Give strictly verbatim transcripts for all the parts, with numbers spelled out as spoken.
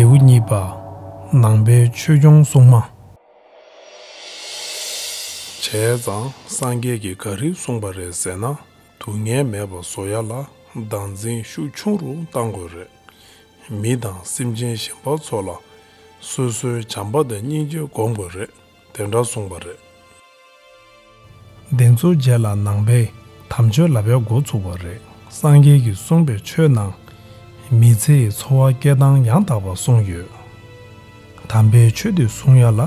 ལེའུ་གཉིས་པ། ནང་པའི་ཆོས་སྐྱོང་སྲུང་མ། བྱས་ཙང་སངས་རྒྱས་ཀྱིས་ག་རེ་གསུངས་པ་རེད་ཟེར་ན། སྡུག་བསྔལ་མེད་པ་བཟོ་ཡ་ལ་བདག་འཛིན་ཤུགས་ཆུང་རུ་གཏང་དགོས་རེད། མི་དང་སེམས་ཅན་གཞན་པ་ཚོ་ལ་སོ་སོའི་བྱམས་པ་དང་སྙིང་རྗེ་སྒོམ་དགོས་རེད། དེ་འདྲ་གསུངས་པ་རེད། དེ་ཚོའི་རྗེས་ལ་ནང་པས་དམ་ཆོས་ལབ་ཡ་འགོ་ཚུགས་པ་རེད། སངས་རྒྱས་ཀྱིས་གསུངས་པའི་ཆོས་ནང་མི་ཚེའི་འཚོ་བ་སྐྱེལ་སྟངས་ཡང་དག་པ་གསུངས་ཡོད། དམ་པའི་ཆོས་དེ་སྲུང་ཡ་ལ་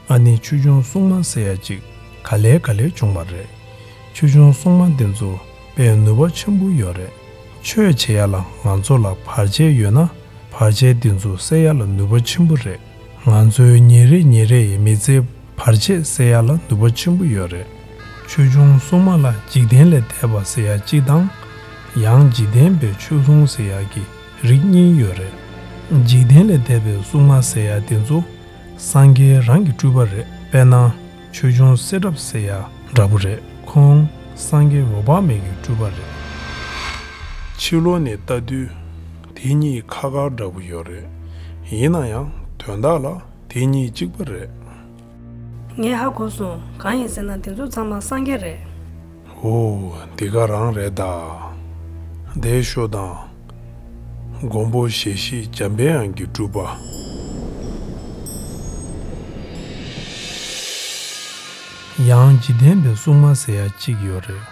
ཨ་ནི་ཆོས་སྐྱོང་སྲུང་མ་ཟེར་ཡ་ཅིག་ག་ལེ་ག་ལེ་བྱུང་བ་རེད། ཆོས་སྐྱོང་སྲུང་མ་དེ་ཚོ་དཔེ་ནུས་པ་ཆེན་པོ་ཡོད་རེད། ཆོས་བྱེད་ཡ་ལ་ང་ཚོ་ལ་བར་ཆད་ཡོད་ན་བར་ཆད་དེ་ཚོ་སེལ་ཡ་ལ་ནུས་པ་ཆེན་པོ་རེད། ང་ཚོའི་ཉིན་རེ་ཉིན་རེ་ཡི་མི་ཚེའི་བར་ཆད་སེལ་ཡ་ལ་ནུས་པ་ཆེན་པོ་ཡོད་རེད། ཆོས་སྐྱོང་སྲུང་མ་ལ་འཇིག་རྟེན་ལས་འདས་པ་ཟེར་ཡ་གཅིག་དང་། ཡང་འཇིག་རྟེན་པའི་ཆོས་སྲུང་ཟེར་ཡ་གི་རིགས་གཉིས་ཡོད་རེད། འཇིག་རྟེན་ལས་འདས་པའི་སྲུང་མ་ཟེར་ཡ་དེ་ཚོ་སངས་རྒྱས་རང་གི་སྤྲུལ་པ་རེད། དཔེར་ན་ཆོས་སྐྱོང་གསེར་བྲབ་ཟེར་ཡ་འདྲ་པོ་རེད། ཁོང་སངས་རྒྱས་འོད་དཔག་མེད་ཀྱི་སྤྲུལ་པ་རེད། ཕྱི་ལོགས་ནས་ལྟ་དུས་དེ་གཉིས་ཁ་ཁ་འདྲ་པོ་ཡོད་རེད། ཡིན་ན་ཡང་དོན་དག་ལ་དེ་གཉིས་གཅིག་པ་རེད། ངས་ཧ་གོ་སོང་། གང་ཡིན་ཟེར་ན་དེ་ཚོ་ཚང་མ་སངས་རྒྱས་རེད། ཨོ། འདི་ག་རང་རེད་ད། བསྡད་ཤོག་དང་། མགོན་པོ་ཞལ་བཞི་འཇམ་དཔལ་དབྱངས་ཀྱི་སྤྲུལ་པ། ཡང་འཇིག་རྟེན་པའི་སྲུང་མ་ཟེར་ཡ་གཅིག་ཡོད་རེད།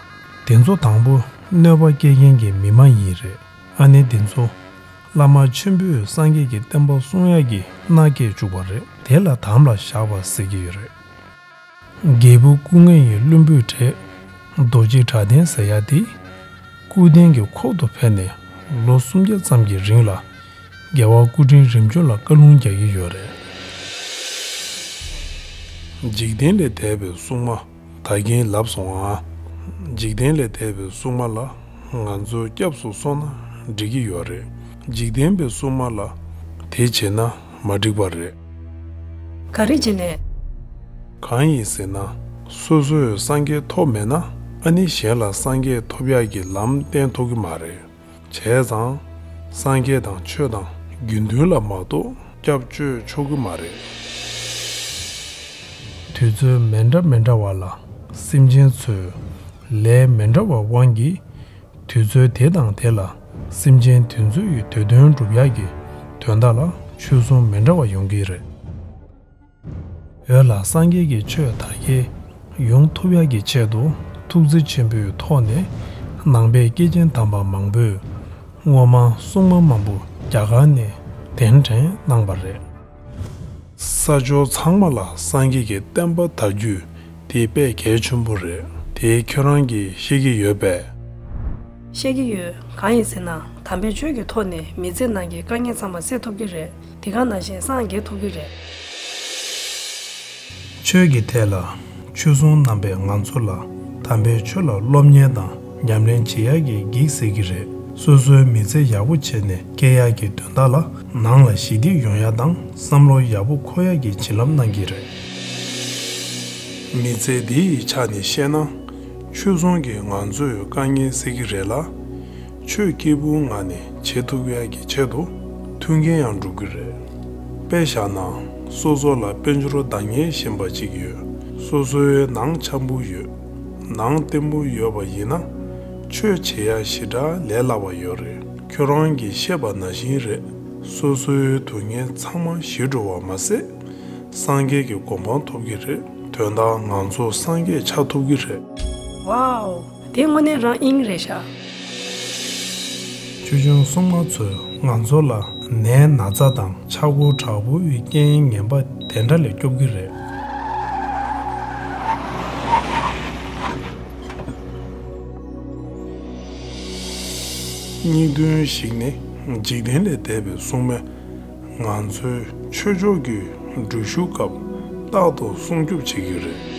དེ་ཚོ་དང་པོ་གནོད་པ་སྐྱེལ་མཁན་གྱི་མི་མ་ཡིན་རེད། ཨ་ནི་དེ་ཚོ་བླ་མ་ཆེན་པོས་སངས་རྒྱས་ཀྱི་བསྟན་པ་སྲུང་ཡག་གི་མནའ་སྐྱེལ་བཅུག་པ་རེད། དེ་ལ་དམ་ལ་བཞག་པ་ཟེར་གྱི་ཡོད་རེད། རྒྱལ་བུ་སྐུ་ལྔ་ཡི་བློན་པོའི་གྲས་རྡོ་རྗེ་གྲགས་ལྡན་ཟེར་ཡག་དེ་སྐུ་རྟེན་གྱི་ཁོག་ཏུ་ཕེབས་ནས་ལོ་སུམ་བརྒྱ་ཙམ་གྱི་རིང་ལ་རྒྱལ་བ་སྐུ་ཕྲེང་རིམ་བྱོན་ལ་བཀའ་ལུང་རྒྱག་གི་ཡོད་རེད། འཇིག་རྟེན་ལས་འདས་པའི་སྲུང་མ། ད་གིན་ལབ་སོང་ཨ། འཇིག་རྟེན་ལས་འདས་པའི་སྲུང་མ་ལ་ང་ཚོ་སྐྱབས་སུ་སོང་ན་འགྲིག་གི་ཡོད་རེད། འཇིག་རྟེན་པའི་སྲུང་མ་ལ་དེ་བྱེད་ན་མ་འགྲིག་པ་རེད། ག་རེ་བྱས་ནས། གང་ཡིན་ཟེར་ན། སོ་སོས་སངས་རྒྱས་ཐོབ་མེད་ན་ཨ་ནི་གཞན་ལ་སངས་རྒྱས་ཐོབ་ཡག་གི་ལམ་བསྟན་ཐུབ་ཀྱི་མ་རེད། བྱས་ཙང་། སངས་རྒྱས་དང་ཆོས་དང་དགེ་འདུན་ལ་མ་གཏོགས་སྐྱབས་བཅོལ་ཆོག་གི་མ་རེད། དུས་ཚོད་མི་འདྲ་མི་འདྲ་བ་ལ་སེམས་ཅན་ཚོས་ལས་མི་འདྲ་བ་དབང་གིས་དུས་ཚོད་དེ་དང་དེ་ལ་སེམས་ཅན་དེ་ཚོ་ཡི་དོན་དོན་སྒྲུབ་ཡག་གི་དོན་དག་ལ་ཆོས་སྲུང་མི་འདྲ་བ་ཡོང་གི་རེད། འོད་ལ་སངས་རྒྱས་ཀྱི་ཆོས་དར་རྒྱས་ཡོང་ཐུབ་ཡག་གི་ཆེད་དུ་ཐུགས་བརྩེ་ཆེན་པོའི་ཐོག་ནས་ནང་པའི་སྐྱེས་ཆེན་དམ་པ་མང་པོས་སྔོན་མ་སྲུང་མ་མང་པོ་རྒྱ་གར་ནས་གདན་འདྲེན་གནང་པ་རེད། ས་ཕྱོགས་ཚང་མ་ལ་སངས་རྒྱས་ཀྱི་བསྟན་པ་དར་རྒྱུ་དེ་དཔེ་གལ་ཆེན་པོ་རེད། དེ་ཁྱོད་རང་གིས་ཤེས་ཀྱི་ཡོད་པས། ཤེས་ཀྱི་ཡོད། གང་ཡིན་ཟེར་ན་དམ་པའི་ཆོས་ཀྱི་ཐོག་ནས་མི་ཚེ་ནང་གི་དཀའ་ངལ་ཚང་མ་སེལ་ཐུབ་ཀྱི་རེད། དེ་ག་ནང་བཞིན་སངས་རྒྱས་ཐུབ་ཀྱི་རེད། ཆོས་ཀྱི་ཐད་ལ་ཆོས་སྲུང་རྣམ་པས་ང་ཚོ་ལ་དམ་པའི་ཆོས་ལ་སློབ་གཉེར་དང་ཉམས་ལེན་བྱེད་ཡག་གི་གེགས་སེལ་གྱི་རེད། སོ་སོའི་མི་ཚེ་ཡག་པོ་བྱས་ནས་སྐྱེལ་ཡག་གི་དོན་དག་ལ་ནང་ལ་ཞི་བདེ་ཡོང་ཡག་དང་བསམ་བློ་ཡག་པོ་འཁོར་ཡག་གི་བྱིན་རླབས་གནང་གི་རེད། མི་ཚེ་འདི་ཡི་ཆ་ནས་བཤད་ན། ཆོས་སྲུང་གིས་ང་ཚོའི་དཀའ་ངལ་སེལ་གྱི་རེད་ལ། ཆོས་སྐྱིད་པོའི་ངང་ནས་བྱེད་ཐུབ་ཡག་གི་ཆེད་དུ་མཐུན་རྐྱེན་ཡང་སྒྲུབ་ཀྱི་རེད། དཔེ་བཞག་ན། སོ་སོ་ལ་དཔལ་འབྱོར་འདང་ངེས་བཞིན་པ་ཅིག་ཡོད། སོ་སོའི་ནང་འཆམ་པོ་ཡོད། ནང་བརྟན་པོ་ཡོད་པ་ཡིན་ན། ཆོས་བྱེད་ཡག་ཞེ་དྲག་ལས་སླ་བ་ཡོད་རེད། ཁྱོད་རང་གིས་བཤད་པ་ནང་བཞིན་རེད། སོ་སོའི་སྡུག་བསྔལ་ཚང་མ་ཞི་འགྲོ་བ་མ་ཟད། སངས་རྒྱས་ཀྱི་གོ་འཕང་ཐོབ་ཀྱི་རེད། དོན་དག་ང་ཚོ་སངས་རྒྱས་ཆགས་ཐུབ་ཀྱི་རེད། ཝའོ། དེ་དངོས་གནས་རང་དབྱིངས་རེད་ཤག་ཆོས་སྐྱོང་སྲུང་མ་ཚོས་ང་ཚོ་ལ་ནད་ན་ཚ་དང་ཆག་སྒོ་དྲག་པོའི་རྐྱེན་ངན་པ་དེ་འདྲ་ལས་སྐྱོབ་ཀྱི་རེད། སྙིང་དོན་ཞིག་ནི། འཇིག་རྟེན་ལས་འདས་པའི་སྲུང་མས་ང་ཚོའི་ཆོས་ཕྱོགས་ཀྱི་འགྲུལ་བཞུད་སྐབས་རྟག་ཏུ་སྲུང་སྐྱོབ་བྱེད་ཀྱི་རེད།